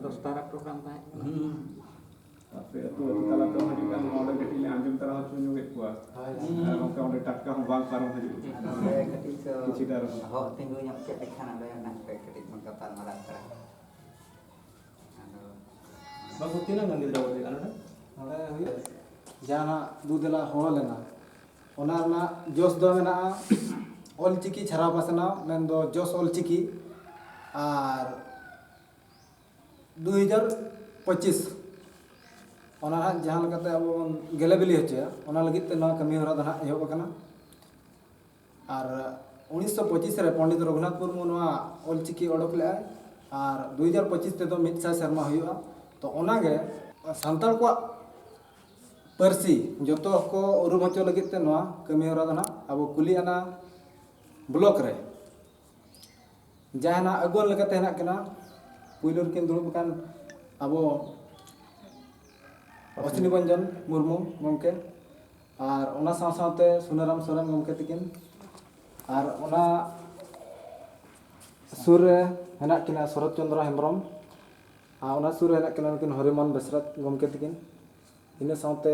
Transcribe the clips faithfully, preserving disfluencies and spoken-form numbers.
ᱫᱚᱥᱴᱟ ᱨᱮ ᱯᱨᱳᱜᱨᱟᱢ ᱛᱟᱦᱮᱸ ᱠᱟᱱᱟ᱾ ᱟᱯᱮ ᱟᱹᱛᱩ ᱟᱹᱛᱩ ᱛᱟᱞᱟ ᱛᱮᱦᱚᱸ ᱦᱤᱡᱩᱜ ᱠᱟᱱ, ᱱᱚᱰᱮ ᱠᱟᱹᱴᱤᱡ ᱞᱮ ᱟᱸᱡᱚᱢ ᱛᱟᱨᱟ ᱦᱚᱪᱚ ᱧᱚᱜᱮᱫ ᱠᱚᱣᱟ᱾ ᱦᱳᱭ᱾ ᱟᱨ ᱜᱚᱢᱠᱮ ᱚᱸᱰᱮ ᱴᱟᱴᱠᱟ ᱦᱚᱸ ᱵᱟᱝ ᱯᱟᱨᱚᱢ ᱦᱤᱡᱩᱜ ᱠᱟᱱᱟ᱾ ᱟᱫᱚ ᱠᱟᱹᱴᱤᱡ ᱠᱚ ᱠᱤᱪᱷᱩ ᱫᱟᱨ ᱦᱚᱸ᱾ ᱵᱚᱦᱚᱜ ᱛᱤᱸᱜᱩ ᱧᱚᱜ ᱠᱮᱫ ᱞᱮᱠᱷᱟᱱ ᱟᱫᱚ ᱮᱱᱟᱝ ᱠᱟᱹᱴᱤᱡ ᱵᱚᱱ ᱜᱟᱯᱟᱞ ᱢᱟᱨᱟᱣ ᱠᱚᱜᱼᱟ᱾ ᱟᱫᱚ ᱵᱟᱹᱵᱩ, ᱛᱤᱱᱟᱹᱜ ᱜᱟᱱ ᱜᱤᱫᱽᱨᱟᱹ ᱠᱚ ᱦᱩᱭᱩᱜᱼᱟ ᱱᱚᱰᱮ? ᱱᱚᱰᱮ ᱦᱩᱭᱩᱜ ᱡᱟᱦᱟᱸ ᱫᱩ ᱫᱮᱞᱟ ᱦᱚᱦᱚ ᱞᱮᱱᱟ, ᱚᱱᱟ ᱨᱮᱱᱟᱜ ᱡᱚᱥ ᱫᱚ ᱢᱮᱱᱟᱜᱼᱟ ᱚᱞᱪᱤᱠᱤ ᱪᱷᱟᱨᱟᱣ ᱯᱟᱥᱱᱟᱣ, ᱢᱮᱱᱫᱚ ᱡᱚᱥ ᱚᱞᱪᱤᱠᱤ, ᱟᱨ ᱫᱩ ᱦᱟᱡᱟᱨ ᱯᱚᱸᱪᱤᱥ, ᱚᱱᱟ ᱦᱟᱸᱜ ᱡᱟᱦᱟᱸ ᱞᱮᱠᱟᱛᱮ ᱟᱵᱚ ᱵᱚᱱ ᱜᱮᱞᱮ ᱵᱤᱞᱤ ᱦᱚᱪᱚᱭᱟ, ᱚᱱᱟ ᱞᱟᱹᱜᱤᱫ ᱛᱮ ᱱᱚᱣᱟ ᱠᱟᱹᱢᱤ ᱦᱚᱨᱟ ᱫᱚ ᱦᱟᱸᱜ ᱮᱦᱚᱵ ᱟᱠᱟᱱᱟ᱾ ᱟᱨ ᱩᱱᱤᱥᱥᱚ ᱯᱚᱸᱪᱤᱥ ᱨᱮ ᱯᱚᱱᱰᱤᱛ ᱨᱚᱜᱷᱩᱱᱟᱛᱷ ᱢᱩᱨᱢᱩ ᱱᱚᱣᱟ ᱚᱞᱪᱤᱠᱤ ᱚᱰᱚᱠ ᱞᱮᱫᱟᱭ, ᱟᱨ ᱫᱩ ᱦᱟᱡᱟᱨ ᱯᱚᱸᱪᱤᱥ ᱛᱮᱫᱚ ᱢᱤᱫ ᱥᱟᱭ ᱥᱮᱨᱢᱟ ᱦᱩᱭᱩᱜᱼᱟ᱾ ᱛᱚ ᱚᱱᱟᱜᱮ ᱥᱟᱱᱛᱟᱲ ᱠᱚᱣᱟᱜ ᱯᱟᱹᱨᱥᱤ ᱡᱚᱛᱚ ᱠᱚ ᱩᱨᱩᱢ ᱦᱚᱪᱚ ᱞᱟᱹᱜᱤᱫ ᱛᱮ ᱱᱚᱣᱟ ᱠᱟᱹᱢᱤ ᱦᱚᱨᱟ ᱫᱚ ᱱᱟᱦᱟᱜ ᱟᱵᱚ ᱠᱩᱞᱤᱭᱟᱱᱟ ᱵᱞᱚᱠ ᱨᱮ ᱡᱟᱦᱟᱱᱟᱜ ᱟᱹᱜᱩᱣᱟᱹᱱ ᱞᱮᱠᱟᱛᱮ ᱦᱮᱱᱟᱜ ᱠᱤᱱᱟ᱾ ᱯᱩᱭᱞᱩ ᱨᱮᱠᱤᱱ ᱫᱩᱲᱩᱵ ᱟᱠᱟᱱ ᱟᱵᱚ ᱚᱥᱤᱱᱤ ᱵᱚᱧᱡᱚᱱ ᱢᱩᱨᱢᱩ ᱜᱚᱢᱠᱮ, ᱟᱨ ᱚᱱᱟ ᱥᱟᱶ ᱥᱟᱶᱛᱮ ᱥᱩᱱᱟᱹᱨᱟᱢ ᱥᱚᱨᱮᱱ ᱜᱚᱢᱠᱮ ᱛᱟᱹᱠᱤᱱ, ᱟᱨ ᱚᱱᱟ ᱥᱩᱨ ᱨᱮ ᱦᱮᱱᱟᱜ ᱠᱤᱱᱟ ᱥᱚᱨᱚᱛ ᱪᱚᱱᱫᱨᱚ ᱦᱮᱢᱵᱨᱚᱢ, ᱟᱨ ᱚᱱᱟ ᱥᱩᱨ ᱨᱮ ᱦᱮᱱᱟᱜ ᱠᱤᱱᱟ ᱱᱩᱠᱤᱱ ᱦᱚᱨᱤᱢᱳᱦᱚᱱ ᱵᱮᱥᱨᱟ ᱜᱚᱢᱠᱮ ᱛᱟᱹᱠᱤᱱ᱾ ᱤᱱᱟᱹ ᱥᱟᱶᱛᱮ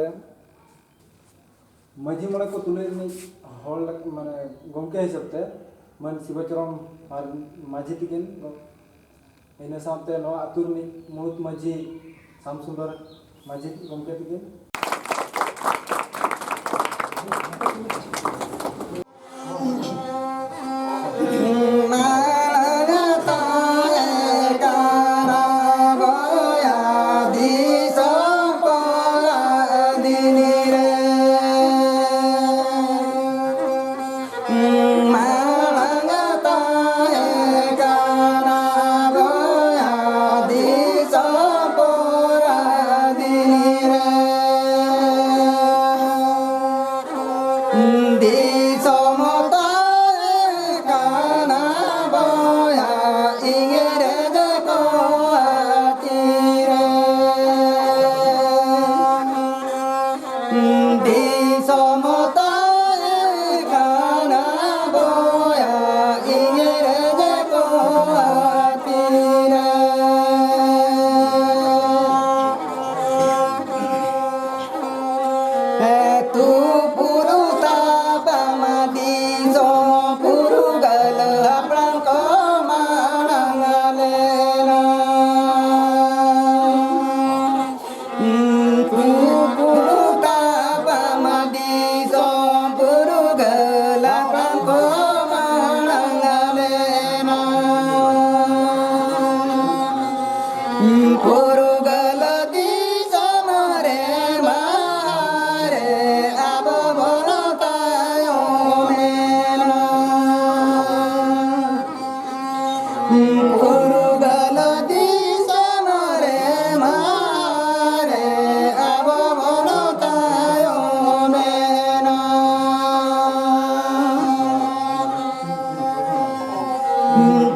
ᱢᱟᱹᱡᱷᱤ ᱢᱚᱬᱮ ᱠᱚ ᱛᱩᱞᱩᱡ ᱨᱤᱱᱤᱡ ᱦᱚᱲ ᱞᱮᱠ-, ᱢᱟᱱᱮ ᱜᱚᱢᱠᱮ ᱦᱤᱥᱟᱹᱵ ᱛᱮ ᱢᱟᱹᱱ ᱥᱤᱵᱟᱪᱚᱨᱚᱢ ᱟᱨ ᱢᱟᱹᱡᱷᱤ ᱛᱟᱹᱠᱤᱱ, ᱤᱱᱟᱹ ᱥᱟᱶᱛᱮ ᱱᱚᱣᱟ ᱟᱹᱛᱩ ᱨᱤᱱᱤᱡ ᱢᱩᱬᱩᱛ ᱢᱟᱹᱡᱷᱤ ᱥᱟᱢ ᱥᱩᱱᱫᱚᱨ ᱢᱟᱹᱡᱷᱤ ᱜᱚᱢᱠᱮ ᱛᱟᱹᱠᱤᱱ᱾ ᱫᱤᱥᱚᱢ ᱛᱟᱦᱮᱸ ᱠᱟᱱᱟ ᱵᱚᱭᱦᱟ ᱤᱝᱨᱮᱡᱽ ᱠᱚᱣᱟᱜ ᱛᱤᱨᱮ᱾ ᱫᱤᱥᱚᱢ ᱛᱟᱦᱮᱸ ᱠᱟᱱᱟ ᱵᱚᱭᱦᱟ ᱤᱝᱨᱮᱡᱽ ᱠᱚᱣᱟᱜ ᱛᱤᱨᱮ᱾ ᱟᱹᱛᱩ ᱯᱩᱨᱩ ᱛᱟᱯᱟᱢ ᱫᱤᱥᱚᱢ ᱯᱷᱩᱨᱜᱟᱹᱞ ᱦᱟᱯᱲᱟᱢ ᱠᱚ ᱢᱟᱲᱟᱝ ᱞᱮᱱᱟ᱾ ᱟᱹᱛᱩ ᱯᱩᱨᱩ ᱛᱟᱯᱟᱢ ᱫᱤᱥᱚᱢ ᱯᱷᱩᱨᱜᱟᱹᱞ ᱦᱟᱯᱲᱟᱢ ᱠᱚ ᱢᱟᱲᱟᱝ ᱞᱮᱱᱟ᱾ ᱯᱷᱩᱨᱜᱟᱹᱞ ᱫᱤᱥᱚᱢ ᱨᱮ ᱢᱟᱨᱮ ᱟᱵᱚ ᱵᱚᱱ ᱛᱟᱭᱚᱢᱮᱱᱟ᱾ ᱯᱷᱩᱨᱜᱟᱹᱞ ᱫᱤᱥᱚᱢ ᱨᱮ ᱢᱟᱨᱮ ᱟᱵᱚ ᱵᱚᱱ ᱛᱟᱭᱚᱢᱮᱱᱟ᱾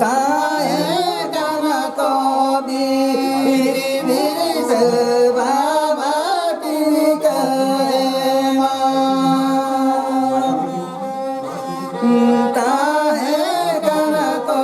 ᱛᱟᱦᱮᱸ ᱠᱟᱱᱟ ᱠᱚ ᱵᱤᱨ ᱵᱤᱨ ᱥᱮ ᱵᱟᱵᱟ ᱛᱤᱞᱠᱟᱹ ᱮᱢᱟᱱ᱾ ᱛᱟᱦᱮᱸ ᱠᱟᱱᱟ ᱠᱚ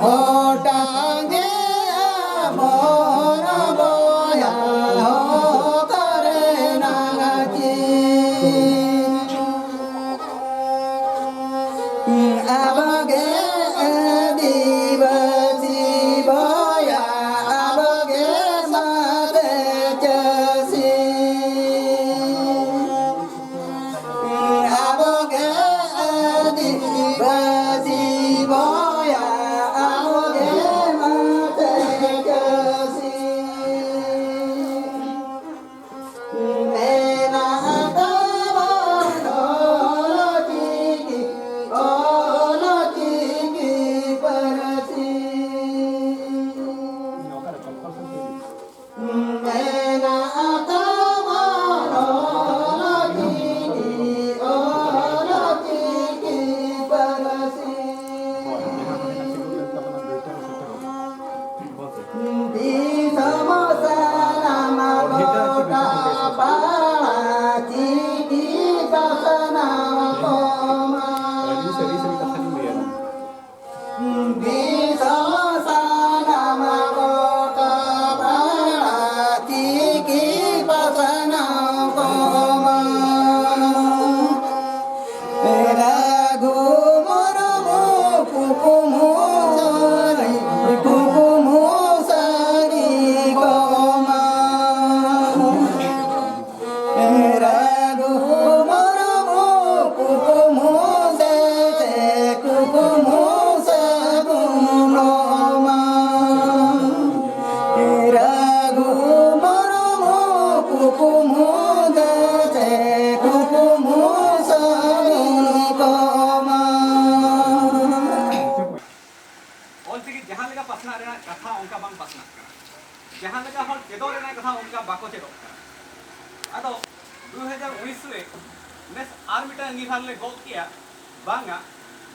ᱚᱴᱟᱝ ᱜᱮ ᱟᱵᱚᱱ ᱵᱚᱭᱦᱟ ᱦᱚᱠ ᱨᱮᱱᱟᱜ ᱪᱤᱱ᱾ ᱟᱵᱚᱜᱮ ᱟᱹᱫᱤᱵᱟᱹᱥᱤ ᱵᱚᱭᱦᱟ, ᱟᱵᱚᱜᱮ ᱢᱟᱥᱮ ᱪᱟᱹᱥᱤ᱾ ᱟᱵᱚᱜᱮ ᱟᱹᱫᱤᱵᱟᱹᱥᱤ ᱵᱚᱭᱦᱟ, ᱟᱵᱚᱜᱮ ᱢᱟᱥᱮ ᱪᱟᱹᱥᱤ᱾ ᱢᱮᱱᱟᱜ ᱛᱟᱵᱚᱱ ᱚᱞ ᱪᱤᱠᱤ, ᱚᱞ ᱪᱤᱠᱤ ᱯᱟᱹᱨᱥᱤ᱾ ᱢᱮᱱᱟᱜ ᱛᱟᱵᱚᱱ ᱚᱞ ᱪᱤᱠᱤ, ᱚᱞ ᱪᱤᱠᱤ ᱯᱟᱹᱨᱥᱤ᱾ ᱫᱤᱥᱚᱢ ᱥᱟᱱᱟᱢ ᱜᱚᱴᱟ ᱯᱟᱲᱟ ᱪᱤᱠᱤ ᱯᱟᱥᱱᱟᱣ ᱠᱚᱢᱟ᱾ ᱫᱤᱥᱚᱢ ᱥᱟᱱᱟᱢ ᱜᱚᱴᱟ ᱯᱟᱲᱟ ᱪᱤᱠᱤ ᱯᱟᱥᱱᱟᱣ ᱠᱚᱢᱟ᱾ ᱨᱟᱹᱜᱷᱩ ᱢᱩᱨᱢᱩ ᱠᱩᱠᱢᱩ ᱥᱟᱹᱨᱤ, ᱠᱩᱠᱢᱩ ᱥᱟᱹᱨᱤ ᱠᱚᱢᱟ᱾ ᱨᱟᱹᱜᱷᱩ ᱢᱩᱨᱢᱩ ᱠᱩᱠᱢᱩ ᱥᱮ ᱠᱩᱠᱢᱩ ᱥᱟᱹᱜᱩᱱ ᱠᱚᱢᱟ᱾ ᱨᱟᱹᱜᱷᱩ ᱢᱩᱨᱢᱩ ᱠᱩᱠᱢᱩ ᱫᱮᱥᱮ ᱠᱩᱠᱢᱩ ᱥᱟᱹᱨᱤ ᱠᱚᱢᱟ᱾ ᱚᱞᱪᱤᱠᱤ ᱡᱟᱦᱟᱸ ᱞᱮᱠᱟ ᱯᱟᱥᱱᱟᱜ ᱨᱮᱱᱟᱜ ᱠᱟᱛᱷᱟ ᱚᱱᱠᱟ ᱵᱟᱝ ᱯᱟᱥᱱᱟᱜ ᱠᱟᱱᱟ, ᱡᱟᱦᱟᱸ ᱞᱮᱠᱟ ᱦᱚᱲ ᱪᱮᱫᱚᱜ ᱨᱮᱱᱟᱜ ᱠᱟᱛᱷᱟ ᱚᱱᱠᱟ ᱵᱟᱠᱚ ᱪᱮᱫᱚᱜ ᱠᱟᱱᱟ᱾ ᱟᱫᱚ ᱫᱩ ᱦᱟᱡᱟᱨ ᱩᱱᱤᱥ ᱨᱮ ᱱᱮᱥ ᱟᱨ ᱢᱤᱫᱴᱟᱝ ᱟᱹᱜᱤᱵᱷᱟᱨ ᱞᱮ ᱜᱚᱜ ᱠᱮᱜᱼᱟ, ᱵᱟᱝᱟ,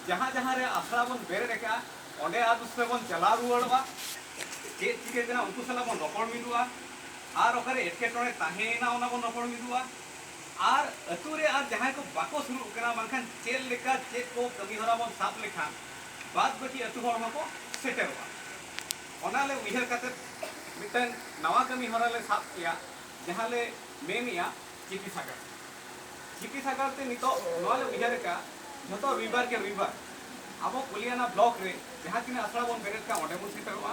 ᱡᱟᱦᱟᱸ ᱡᱟᱦᱟᱸ ᱨᱮ ᱟᱥᱲᱟ ᱵᱚᱱ ᱵᱮᱨᱮᱫ ᱟᱠᱟᱫᱼᱟ, ᱚᱸᱰᱮ ᱟᱨ ᱫᱩᱥᱨᱟ ᱵᱚᱱ ᱪᱟᱞᱟᱣ ᱨᱩᱣᱟᱹᱲᱚᱜᱼᱟ᱾ ᱪᱮᱫ ᱪᱤᱠᱟᱹᱜ ᱠᱟᱱᱟ ᱩᱱᱠᱩ ᱥᱟᱞᱟᱜ ᱵᱚᱱ ᱨᱚᱯᱚᱲ ᱢᱤᱫᱚᱜᱼᱟ, ᱟᱨ ᱚᱠᱟᱨᱮ ᱮᱴᱠᱮᱴᱚᱬᱮ ᱛᱟᱦᱮᱸᱭᱮᱱᱟ ᱚᱱᱟ ᱵᱚᱱ ᱨᱚᱯᱚᱲ ᱢᱤᱫᱚᱜᱼᱟ᱾ ᱟᱨ ᱟᱹᱛᱩ ᱨᱮ ᱟᱨ ᱡᱟᱦᱟᱸᱭ ᱠᱚ ᱵᱟᱠᱚ ᱥᱩᱨᱩᱜ ᱠᱟᱱᱟ, ᱵᱟᱝᱠᱷᱟᱱ ᱪᱮᱫ ᱞᱮᱠᱟ ᱪᱮᱫ ᱠᱚ ᱠᱟᱹᱢᱤ ᱦᱚᱨᱟ ᱵᱚᱱ ᱥᱟᱵ ᱞᱮᱠᱷᱟᱱ ᱵᱟᱫ ᱵᱟᱹᱠᱤ ᱟᱹᱛᱩ ᱦᱚᱲ ᱦᱚᱸᱠᱚ ᱥᱮᱴᱮᱨᱚᱜᱼᱟ, ᱚᱱᱟ ᱞᱮ ᱩᱭᱦᱟᱹᱨ ᱠᱟᱛᱮ ᱢᱤᱫᱴᱟᱝ ᱱᱟᱣᱟ ᱠᱟᱹᱢᱤ ᱦᱚᱨᱟ ᱞᱮ ᱥᱟᱵ ᱠᱮᱜᱼᱟ, ᱡᱟᱦᱟᱸ ᱞᱮ ᱢᱮᱱᱮᱜᱼᱟ ᱪᱤᱠᱤ ᱥᱟᱜᱟᱲ᱾ ᱪᱤᱠᱤ ᱥᱟᱜᱟᱲ ᱛᱮ ᱱᱤᱛᱚᱜ ᱱᱚᱣᱟ ᱞᱮ ᱩᱭᱦᱟᱹᱨ ᱟᱠᱟᱫᱼᱟ, ᱡᱷᱚᱛᱚ ᱨᱤᱵᱟᱨ ᱠᱮ ᱨᱤᱵᱟᱨ ᱟᱵᱚ ᱠᱚᱞᱤᱭᱟᱱᱟ ᱵᱞᱚᱠ ᱨᱮ ᱡᱟᱦᱟᱸ ᱛᱤᱱᱟᱹᱜ ᱟᱥᱲᱟ ᱵᱚᱱ ᱵᱮᱨᱮᱫ ᱠᱟᱜᱼᱟ, ᱚᱸᱰᱮ ᱵᱚᱱ ᱥᱮᱴᱮᱨᱚᱜᱼᱟ᱾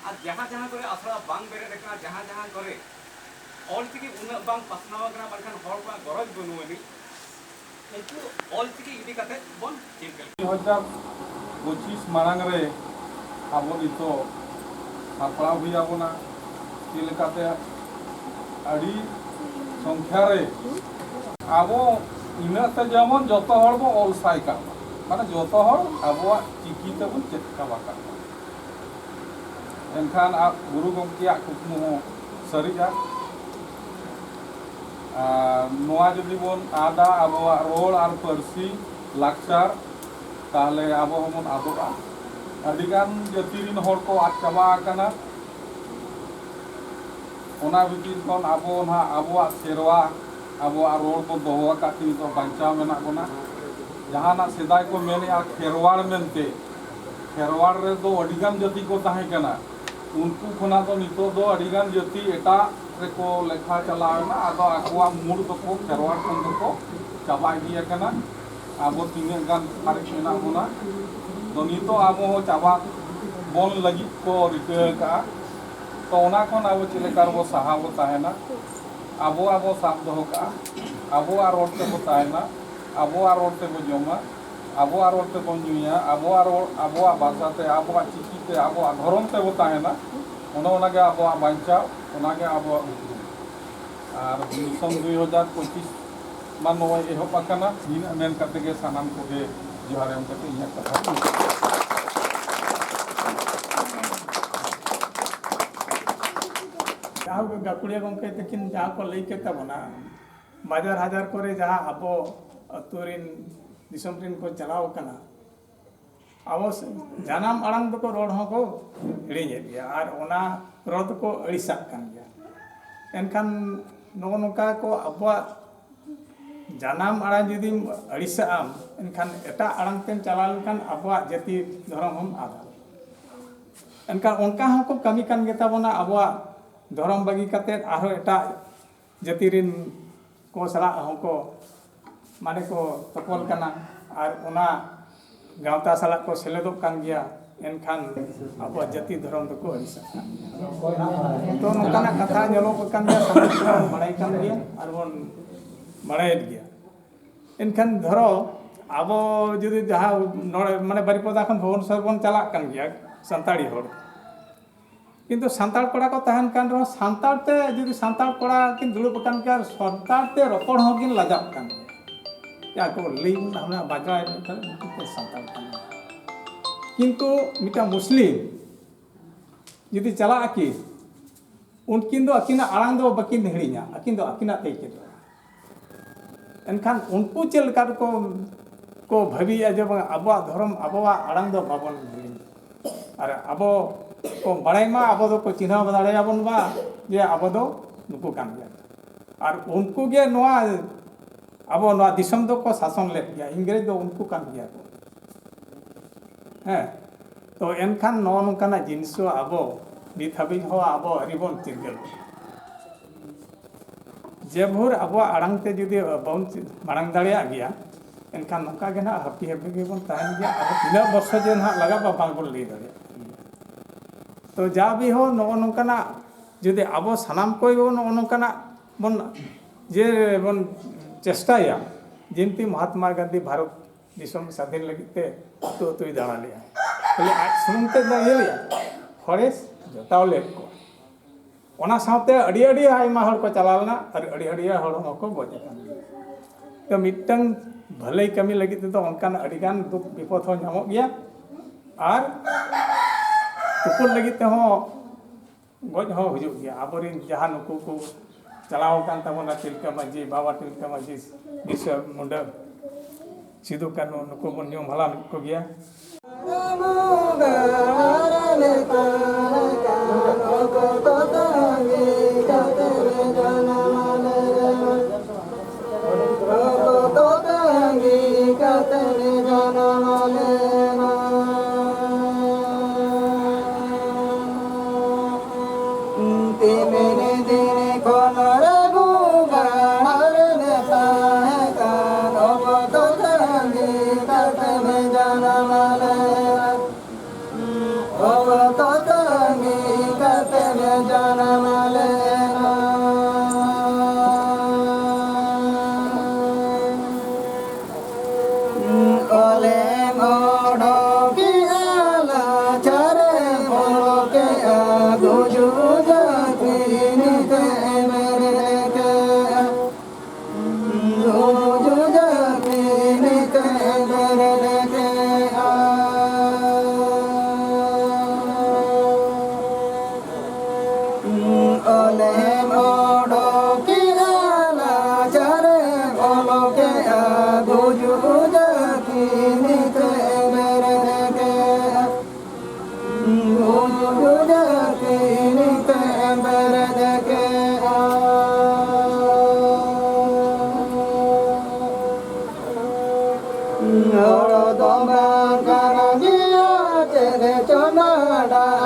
ᱟᱨ ᱡᱟᱦᱟᱸ ᱡᱟᱦᱟᱸ ᱠᱚᱨᱮ ᱟᱥᱲᱟ ᱵᱟᱝ ᱵᱮᱨᱮᱫ ᱟᱠᱟᱱᱟ, ᱡᱟᱦᱟᱸ ᱡᱟᱦᱟᱸ ᱠᱚᱨᱮ ᱚᱞᱪᱤᱠᱤ ᱩᱱᱟᱹᱜ ᱵᱟᱝ ᱯᱟᱥᱱᱟᱣ ᱟᱠᱟᱱᱟ, ᱵᱟᱝᱠᱷᱟᱱ ᱦᱚᱲ ᱠᱚᱣᱟᱜ ᱜᱚᱨᱚᱡᱽ ᱵᱟᱹᱱᱩᱜ ᱟᱹᱱᱤᱡ, ᱩᱱᱠᱩ ᱚᱞᱪᱤᱠᱤ ᱤᱫᱤ ᱠᱟᱛᱮ ᱵᱚᱱ ᱪᱤᱱᱛᱟᱹ ᱞᱮᱠᱷᱟᱱ᱾ ᱫᱩ ᱦᱟᱡᱟᱨ ᱯᱚᱸᱪᱤᱥ ᱢᱟᱲᱟᱝ ᱨᱮ ᱟᱵᱚ ᱱᱤᱛᱚᱜ ᱥᱟᱯᱲᱟᱣ ᱦᱩᱭ ᱟᱵᱚᱱᱟ᱾ ᱪᱮᱫ ᱞᱮᱠᱟᱛᱮ ᱟᱹᱰᱤ ᱥᱚᱝᱠᱷᱟ ᱨᱮ ᱟᱵᱚ ᱤᱱᱟᱹᱜ ᱛᱮ ᱡᱮᱢᱚᱱ ᱡᱚᱛᱚ ᱦᱚᱲ ᱵᱚ ᱚᱞ ᱥᱟᱭ ᱠᱟᱜ ᱢᱟ, ᱢᱟᱱᱮ ᱡᱚᱛᱚ ᱦᱚᱲ ᱟᱵᱚᱣᱟᱜ ᱪᱤᱠᱤ ᱛᱮᱵᱚᱱ ᱪᱮᱫ ᱪᱟᱵᱟ ᱠᱟᱜ ᱢᱟ᱾ ᱮᱱᱠᱷᱟᱱ ᱟᱵ-, ᱜᱩᱨᱩ ᱜᱚᱢᱠᱮᱭᱟᱜ ᱠᱩᱠᱢᱩ ᱦᱚᱸ ᱥᱟᱹᱨᱤᱜᱼᱟ᱾ ᱟᱨ ᱱᱚᱣᱟ ᱡᱩᱫᱤ ᱵᱚᱱ ᱟᱫᱟ, ᱟᱵᱚᱣᱟᱜ ᱨᱚᱲ ᱟᱨ ᱯᱟᱹᱨᱥᱤ, ᱞᱟᱠᱪᱟᱨ, ᱛᱟᱦᱚᱞᱮ ᱟᱵᱚ ᱦᱚᱸᱵᱚᱱ ᱟᱫᱚᱜᱼᱟ᱾ ᱟᱹᱰᱤᱜᱟᱱ ᱡᱟᱹᱛᱤ ᱨᱤᱱ ᱦᱚᱲ ᱠᱚ ᱟᱫ ᱪᱟᱵᱟ ᱟᱠᱟᱱᱟ᱾ ᱚᱱᱟ ᱵᱷᱤᱛᱤᱨ ᱠᱷᱚᱱ ᱟᱵᱚ ᱱᱟᱦᱟᱜ ᱟᱵᱚᱣᱟᱜ ᱥᱮᱨᱣᱟ, ᱟᱵᱚᱣᱟᱜ ᱨᱚᱲ ᱵᱚᱱ ᱫᱚᱦᱚ ᱟᱠᱟᱫ ᱛᱮ ᱱᱤᱛᱚᱜ ᱵᱟᱧᱪᱟᱣ ᱢᱮᱱᱟᱜ ᱵᱚᱱᱟ᱾ ᱡᱟᱦᱟᱱᱟᱜ ᱥᱮᱫᱟᱭ ᱠᱚ ᱢᱮᱱᱮᱜᱼᱟ ᱠᱷᱮᱨᱣᱟᱲ ᱢᱮᱱᱛᱮ, ᱠᱷᱮᱨᱣᱟᱲ ᱨᱮᱫᱚ ᱟᱹᱰᱤᱜᱟᱱ ᱡᱟᱹᱛᱤ ᱠᱚ ᱛᱟᱦᱮᱸ ᱠᱟᱱᱟ᱾ ᱩᱱᱠᱩ ᱠᱷᱚᱱᱟᱜ ᱫᱚ ᱱᱤᱛᱚᱜ ᱫᱚ ᱟᱹᱰᱤᱜᱟᱱ ᱡᱟᱹᱛᱤ ᱮᱴᱟᱜ ᱨᱮᱠᱚ ᱞᱮᱠᱷᱟ ᱪᱟᱞᱟᱣ ᱮᱱᱟ᱾ ᱟᱫᱚ ᱟᱠᱚᱣᱟᱜ ᱢᱩᱲ ᱫᱚᱠᱚ ᱠᱷᱮᱨᱣᱟᱲ ᱠᱷᱚᱱ ᱫᱚᱠᱚ ᱪᱟᱵᱟ ᱤᱫᱤ ᱟᱠᱟᱱᱟ᱾ ᱟᱵᱚ ᱛᱤᱱᱟᱹᱜ ᱜᱟᱱ ᱥᱟᱨᱮᱡ ᱢᱮᱱᱟᱜ ᱵᱚᱱᱟ, ᱫᱚ ᱱᱤᱛᱚᱜ ᱟᱵᱚ ᱦᱚᱸ ᱪᱟᱵᱟ ᱵᱚᱱ ᱞᱟᱹᱜᱤᱫ ᱠᱚ ᱨᱤᱠᱟᱹ ᱟᱠᱟᱫᱼᱟ᱾ ᱛᱚ ᱚᱱᱟ ᱠᱷᱚᱱ ᱟᱵᱚ ᱪᱮᱫ ᱞᱮᱠᱟ ᱨᱮᱵᱚ ᱥᱟᱦᱟ ᱵᱚ ᱛᱟᱦᱮᱱᱟ, ᱟᱵᱚᱣᱟᱜ ᱵᱚ ᱥᱟᱵ ᱫᱚᱦᱚ ᱠᱟᱜᱼᱟ, ᱟᱵᱚᱣᱟᱜ ᱨᱚᱲ ᱛᱮᱵᱚ ᱛᱟᱦᱮᱱᱟ, ᱟᱵᱚᱣᱟᱜ ᱨᱚᱲ ᱛᱮᱵᱚ ᱡᱚᱢᱟ, ᱟᱵᱚᱣᱟᱜ ᱨᱚᱲ ᱛᱮᱵᱚᱱ ᱧᱩᱭᱟ, ᱟᱵᱚᱣᱟᱜ ᱨᱚᱲ, ᱟᱵᱚᱣᱟᱜ ᱵᱷᱟᱥᱟ ᱛᱮ, ᱟᱵᱚᱣᱟᱜ ᱪᱤᱠᱤ ᱛᱮ, ᱟᱵᱚᱣᱟᱜ ᱫᱷᱚᱨᱚᱢ ᱛᱮᱵᱚ ᱛᱟᱦᱮᱱᱟ, ᱚᱱᱮ ᱚᱱᱟᱜᱮ ᱟᱵᱚᱣᱟᱜ ᱵᱟᱧᱪᱟᱣ, ᱚᱱᱟᱜᱮ ᱟᱵᱚᱣᱟᱜ ᱩᱯᱨᱩᱢ᱾ ᱟᱨ ᱢᱤᱥᱚᱱ ᱫᱩᱭ ᱦᱟᱡᱟᱨ ᱯᱚᱸᱪᱤᱥ ᱢᱟ ᱱᱚᱜᱼᱚᱭ ᱮᱦᱚᱵ ᱟᱠᱟᱱᱟ᱾ ᱱᱤᱱᱟᱹᱜ ᱢᱮᱱ ᱠᱟᱛᱮ ᱜᱮ ᱥᱟᱱᱟᱢ ᱠᱚᱜᱮ ᱡᱚᱦᱟᱨ ᱮᱢ ᱠᱟᱛᱮ ᱤᱧᱟᱹᱜ ᱠᱟᱛᱷᱟ ᱫᱚ ᱢᱩᱪᱟᱹᱫ᱾ ᱡᱟᱦᱟᱸ ᱜᱮ ᱜᱟᱹᱠᱷᱩᱲᱤᱭᱟᱹ ᱜᱚᱢᱠᱮ ᱛᱟᱹᱠᱤᱱ ᱡᱟᱦᱟᱸ ᱠᱚ ᱞᱟᱹᱭ ᱠᱮᱫ ᱛᱟᱵᱚᱱᱟ, ᱵᱟᱡᱟᱨ ᱦᱟᱡᱟᱨ ᱠᱚᱨᱮ ᱡᱟᱦᱟᱸ ᱟᱵᱚ ᱟᱹᱛᱩ ᱨᱤᱱ, ᱫᱤᱥᱚᱢ ᱨᱤᱱ ᱠᱚ ᱪᱟᱞᱟᱣ ᱠᱟᱱᱟ, ᱟᱵᱚ ᱥᱮ-, ᱡᱟᱱᱟᱢ ᱟᱲᱟᱝ ᱫᱚᱠᱚ ᱨᱚᱲ ᱦᱚᱸᱠᱚ ᱦᱤᱲᱤᱧᱮᱫ ᱜᱮᱭᱟ ᱟᱨ ᱚᱱᱟ ᱨᱚᱲ ᱫᱚᱠᱚ ᱟᱹᱲᱤᱥᱟᱜ ᱠᱟᱱ ᱜᱮᱭᱟ᱾ ᱮᱱᱠᱷᱟᱱ ᱱᱚᱜᱼᱚ ᱱᱚᱝᱠᱟ ᱠᱚ ᱟᱵᱚᱣᱟᱜ ᱡᱟᱱᱟᱢ ᱟᱲᱟᱝ ᱡᱩᱫᱤᱢ ᱟᱹᱲᱤᱥᱟᱜ ᱟᱢ, ᱮᱱᱠᱷᱟᱱ ᱮᱴᱟᱜ ᱟᱲᱟᱝ ᱛᱮᱢ ᱪᱟᱞᱟᱣ ᱞᱮᱱᱠᱷᱟᱱ ᱟᱵᱚᱣᱟᱜ ᱡᱟᱹᱛᱤ ᱫᱷᱚᱨᱚᱢ ᱦᱚᱸᱢ ᱟᱫᱟ᱾ ᱮᱱᱠᱷᱟᱱ ᱚᱱᱠᱟ ᱦᱚᱸᱠᱚ ᱠᱟᱹᱢᱤ ᱠᱟᱱ ᱜᱮᱛᱟ ᱵᱚᱱᱟ, ᱟᱵᱚᱣᱟᱜ ᱫᱷᱚᱨᱚᱢ ᱵᱟᱹᱜᱤ ᱠᱟᱛᱮᱫ ᱟᱨᱦᱚᱸ ᱮᱴᱟᱜ ᱡᱟᱹᱛᱤ ᱨᱤᱱ ᱠᱚ ᱥᱟᱞᱟᱜ ᱦᱚᱸᱠᱚ, ᱢᱟᱱᱮ, ᱠᱚ ᱛᱚᱯᱚᱞ ᱠᱟᱱᱟ ᱟᱨ ᱚᱱᱟ ᱜᱟᱶᱛᱟ ᱥᱟᱞᱟᱜ ᱠᱚ ᱥᱮᱞᱮᱫᱚᱜ ᱠᱟᱱ ᱜᱮᱭᱟ, ᱮᱱᱠᱷᱟᱱ ᱟᱵᱚᱣᱟᱜ ᱡᱟᱹᱛᱤ ᱫᱷᱚᱨᱚᱢ ᱫᱚᱠᱚ ᱟᱹᱲᱤᱥᱟᱜ ᱠᱟᱱ ᱜᱮᱭᱟ᱾ ᱛᱚ, ᱱᱚᱝᱠᱟᱱᱟᱜ ᱠᱟᱛᱷᱟ ᱧᱮᱞᱚᱜ ᱠᱟᱱ ᱜᱮᱭᱟ, ᱥᱟᱱᱟᱢ ᱠᱚᱵᱚᱱ ᱵᱟᱲᱟᱭ ᱠᱟᱱ ᱜᱮᱭᱟ ᱟᱨ ᱵᱚᱱ ᱵᱟᱲᱟᱭᱮᱫ ᱜᱮᱭᱟ᱾ ᱮᱱᱠᱷᱟᱱ ᱫᱷᱚᱨᱚ, ᱟᱵᱚ ᱡᱩᱫᱤ ᱡᱟᱦᱟᱸ ᱱᱚᱰᱮ, ᱢᱟᱱᱮ, ᱵᱟᱨᱤᱯᱚᱫᱟ ᱠᱷᱚᱱ ᱵᱷᱩᱵᱚᱱᱮᱥᱚᱨ ᱵᱚᱱ ᱪᱟᱞᱟᱜ ᱠᱟᱱ ᱜᱮᱭᱟ, ᱥᱟᱱᱛᱟᱲᱤ ᱦᱚᱲ, ᱠᱤᱱᱛᱩ ᱥᱟᱱᱛᱟᱲ ᱠᱚᱲᱟ ᱠᱚ ᱛᱟᱦᱮᱱ ᱠᱟᱱ ᱨᱮᱦᱚᱸ, ᱥᱟᱱᱛᱟᱲ ᱛᱮ ᱡᱩᱫᱤ ᱥᱟᱱᱛᱟᱲ ᱠᱚᱲᱟ ᱠᱤᱱ ᱫᱩᱲᱩᱵ ᱟᱠᱟᱱ ᱜᱮᱭᱟ, ᱥᱟᱱᱛᱟᱲ ᱛᱮ ᱨᱚᱯᱚᱲ ᱦᱚᱸ ᱠᱤᱱ ᱞᱟᱡᱟᱜ ᱠᱟᱱ ᱜᱮᱭᱟ᱾ ᱡᱟᱦᱟᱸ ᱠᱚ ᱞᱟᱹᱭ ᱦᱟᱱᱟ ᱵᱟᱡᱽᱲᱟᱭ ᱢᱮᱱᱠᱷᱟᱱ ᱩᱱᱠᱩ ᱠᱚ ᱥᱟᱱᱛᱟᱲ ᱠᱟᱱᱟ᱾ ᱠᱤᱱᱛᱩ ᱢᱤᱫᱴᱟᱝ ᱢᱩᱥᱞᱤᱢ ᱡᱩᱫᱤ ᱪᱟᱞᱟᱜ ᱟᱹᱠᱤᱱ, ᱩᱱᱠᱤᱱ ᱫᱚ ᱟᱹᱠᱤᱱᱟᱜ ᱟᱲᱟᱝ ᱫᱚ ᱵᱟᱹᱠᱤᱱ ᱦᱤᱲᱤᱧᱟ, ᱟᱹᱠᱤᱱ ᱫᱚ ᱟᱹᱠᱤᱱᱟᱜ ᱛᱮᱜᱮ ᱠᱤᱱ ᱨᱚᱲᱟ᱾ ᱮᱱᱠᱷᱟᱱ ᱩᱱᱠᱩ ᱪᱮᱫ ᱞᱮᱠᱟ ᱨᱮᱠᱚ, ᱠᱚ ᱵᱷᱟᱹᱵᱤᱭᱮᱫᱼᱟ ᱡᱮ ᱵᱟᱝ, ᱟᱵᱚᱣᱟᱜ ᱫᱷᱚᱨᱚᱢ, ᱟᱵᱚᱣᱟᱜ ᱟᱲᱟᱝ ᱫᱚ ᱵᱟᱵᱚᱱ ᱦᱤᱲᱤᱧᱟ, ᱟᱨ ᱟᱵᱚ ᱠᱚ ᱵᱟᱲᱟᱭ ᱢᱟ, ᱟᱵᱚ ᱫᱚᱠᱚ ᱪᱤᱱᱦᱟᱹᱣ ᱫᱟᱲᱮᱭᱟᱵᱚᱱ ᱢᱟ ᱡᱮ ᱟᱵᱚ ᱫᱚ ᱱᱩᱠᱩ ᱠᱟᱱ ᱜᱮᱭᱟ᱾ ᱟᱨ ᱩᱱᱠᱩ ᱜᱮ ᱱᱚᱣᱟ, ᱟᱵᱚ ᱱᱚᱣᱟ ᱫᱤᱥᱚᱢ ᱫᱚᱠᱚ ᱥᱟᱥᱚᱱ ᱞᱮᱫ ᱜᱮᱭᱟ, ᱤᱝᱨᱮᱡᱽ ᱫᱚ ᱩᱱᱠᱩ ᱠᱟᱱ ᱜᱮᱭᱟ ᱠᱚ᱾ ᱦᱮᱸ, ᱛᱚ ᱮᱱᱠᱷᱟᱱ ᱱᱚᱜᱼᱚ ᱱᱚᱝᱠᱟᱱᱟᱜ ᱡᱤᱱᱤᱥ ᱫᱚ ᱟᱵᱚ ᱱᱤᱛ ᱦᱟᱹᱵᱤᱡ ᱦᱚᱸ ᱟᱵᱚ ᱟᱹᱣᱨᱤ ᱵᱚᱱ ᱪᱤᱨᱜᱟᱹᱞ᱾ ᱡᱮ ᱵᱷᱳᱨ ᱟᱵᱚᱣᱟᱜ ᱟᱲᱟᱝ ᱛᱮ ᱡᱩᱫᱤ ᱵᱟᱵᱚᱱ ᱢᱟᱲᱟᱝ ᱫᱟᱲᱮᱭᱟᱜ ᱜᱮᱭᱟ, ᱮᱱᱠᱷᱟᱱ ᱱᱚᱝᱠᱟ ᱜᱮ ᱱᱟᱦᱟᱜ ᱦᱟᱹᱯᱤ ᱦᱟᱹᱯᱤ ᱜᱮᱵᱚᱱ ᱛᱟᱦᱮᱱ ᱜᱮᱭᱟ᱾ ᱟᱨ ᱛᱤᱱᱟᱹᱜ ᱵᱚᱨᱥᱚ ᱡᱮ ᱱᱟᱦᱟᱜ ᱞᱟᱜᱟᱜᱼᱟ, ᱵᱟᱝᱵᱚᱱ ᱞᱟᱹᱭ ᱫᱟᱲᱮᱭᱟᱜᱼᱟ᱾ ᱛᱚ ᱡᱟ ᱵᱤᱦᱚ ᱱᱚᱜᱼᱚ ᱱᱚᱝᱠᱟᱱᱟᱜ ᱡᱩᱫᱤ ᱟᱵᱚ ᱥᱟᱱᱟᱢ ᱠᱚ ᱱᱚᱜᱼᱚ ᱱᱚᱝᱠᱟᱱᱟᱜ ᱵᱚᱱ, ᱡᱮ ᱵᱚᱱ ᱪᱮᱥᱴᱟᱭᱟ, ᱡᱮᱢᱛᱤ ᱢᱚᱦᱟᱛᱢᱟ ᱜᱟᱱᱫᱷᱤ ᱵᱷᱟᱨᱚᱛ ᱫᱤᱥᱚᱢ ᱥᱟᱫᱷᱤᱱ ᱞᱟᱹᱜᱤᱫ ᱛᱮ ᱟᱹᱛᱩ ᱟᱹᱛᱩᱭ ᱫᱟᱬᱟ ᱞᱮᱜᱼᱟ, ᱠᱷᱟᱹᱞᱤ ᱟᱡ ᱥᱩᱢᱩᱝ ᱛᱮ ᱫᱚ ᱤᱭᱟᱹ ᱞᱮᱜᱼᱟ, ᱦᱚᱲᱮ ᱡᱚᱴᱟᱣ ᱞᱮᱫ ᱠᱚᱣᱟ᱾ ᱚᱱᱟ ᱥᱟᱶᱛᱮ ᱟᱹᱰᱤ ᱟᱹᱰᱤ ᱟᱭᱢᱟ ᱦᱚᱲ ᱠᱚ ᱪᱟᱞᱟᱣ ᱞᱮᱱᱟ ᱟᱨ ᱟᱹᱰᱤ ᱟᱹᱰᱤ ᱦᱚᱲ ᱦᱚᱸᱠᱚ ᱜᱚᱡ ᱟᱠᱟᱱ ᱜᱮᱭᱟ᱾ ᱛᱚ ᱢᱤᱫᱴᱟᱝ ᱵᱷᱟᱹᱞᱟᱹᱭ ᱠᱟᱹᱢᱤ ᱞᱟᱹᱜᱤᱫ ᱛᱮᱫᱚ ᱚᱱᱠᱟᱱ ᱟᱹᱰᱤᱜᱟᱱ ᱫᱩᱠ ᱵᱤᱯᱚᱫ ᱦᱚᱸ ᱧᱟᱢᱚᱜ ᱜᱮᱭᱟ, ᱟᱨ ᱛᱩᱯᱩᱫ ᱞᱟᱹᱜᱤᱫ ᱛᱮᱦᱚᱸ ᱜᱚᱡ ᱦᱚᱸ ᱦᱩᱭᱩᱜ ᱜᱮᱭᱟ᱾ ᱟᱵᱚᱨᱮᱱ ᱡᱟᱦᱟᱸ ᱱᱩᱠᱩ ᱠᱚ ᱪᱟᱞᱟᱣ ᱟᱠᱟᱱ ᱛᱟᱵᱚᱱᱟ, ᱛᱤᱞᱠᱟᱹ ᱢᱟᱹᱡᱷᱤ, ᱵᱟᱵᱟ ᱛᱤᱞᱠᱟᱹ ᱢᱟᱹᱡᱷᱤ, ᱵᱤᱨᱥᱟ ᱢᱩᱱᱰᱟᱹ, ᱥᱤᱫᱩ ᱠᱟᱹᱱᱦᱩ, ᱱᱩᱠᱩ ᱵᱚᱱ ᱧᱩᱢ ᱦᱟᱞᱟᱝ ᱠᱚᱜᱮᱭᱟ᱾ ᱡᱟᱱᱟᱢ ᱞᱮᱱᱟ᱾ ᱛᱤᱢᱤᱱ ᱫᱤᱱ ᱠᱷᱚᱱ ᱨᱟᱹᱜᱷᱩ ᱜᱟᱲ ᱨᱮ ᱛᱟᱦᱮᱸ ᱠᱟᱱ ᱚᱠᱛᱚ ᱛᱟᱺᱜᱤ ᱠᱟᱛᱮᱢ ᱡᱟᱱᱟᱢ ᱞᱮᱱᱟ᱾ ᱚᱠᱛᱚ ᱛᱟᱺᱜᱤ ᱠᱟᱛᱮᱢ ᱡᱟᱱᱟᱢ ᱞᱮᱱᱟ᱾ ᱚᱞᱮᱢ ᱚᱰᱚᱠᱮᱜᱼᱟ, ᱞᱟᱪᱟᱨᱮᱢ ᱚᱞᱚᱠᱮᱜᱼᱟ, ᱜᱩᱡᱩᱜ ᱡᱟᱹᱛᱤ ᱱᱤᱛᱮᱢ ᱵᱮᱨᱮᱫ ᱠᱮᱜᱼᱟ᱾ ᱜᱩᱡᱩᱜ ᱡᱟᱹᱛᱤ ᱱᱤᱛᱮᱢ ᱵᱮᱨᱮᱫ ᱠᱮᱜᱼᱟ᱾ ᱚᱞᱮᱢ ᱚᱰᱚᱠᱮᱜᱼᱟ, ᱞᱟᱪᱟᱨᱮᱢ ᱚᱞᱚᱠᱮᱜᱼᱟ, ᱜᱩᱡᱩᱜ ᱡᱟᱹᱛᱤ ᱱᱤᱛᱮᱢ ᱵᱮᱨᱮᱫ ᱠᱮᱜᱼᱟ᱾ ᱜᱩᱡᱩᱜ ᱡᱟᱹᱛᱤ ᱱᱤᱛᱮᱢ ᱵᱮᱨᱮᱫ ᱠᱮᱜᱼᱟ᱾ ᱦᱚᱲ ᱫᱚ ᱵᱟᱝ ᱠᱟᱱ ᱜᱮᱭᱟ ᱪᱮᱫ ᱪᱚ ᱱᱟᱰᱟ᱾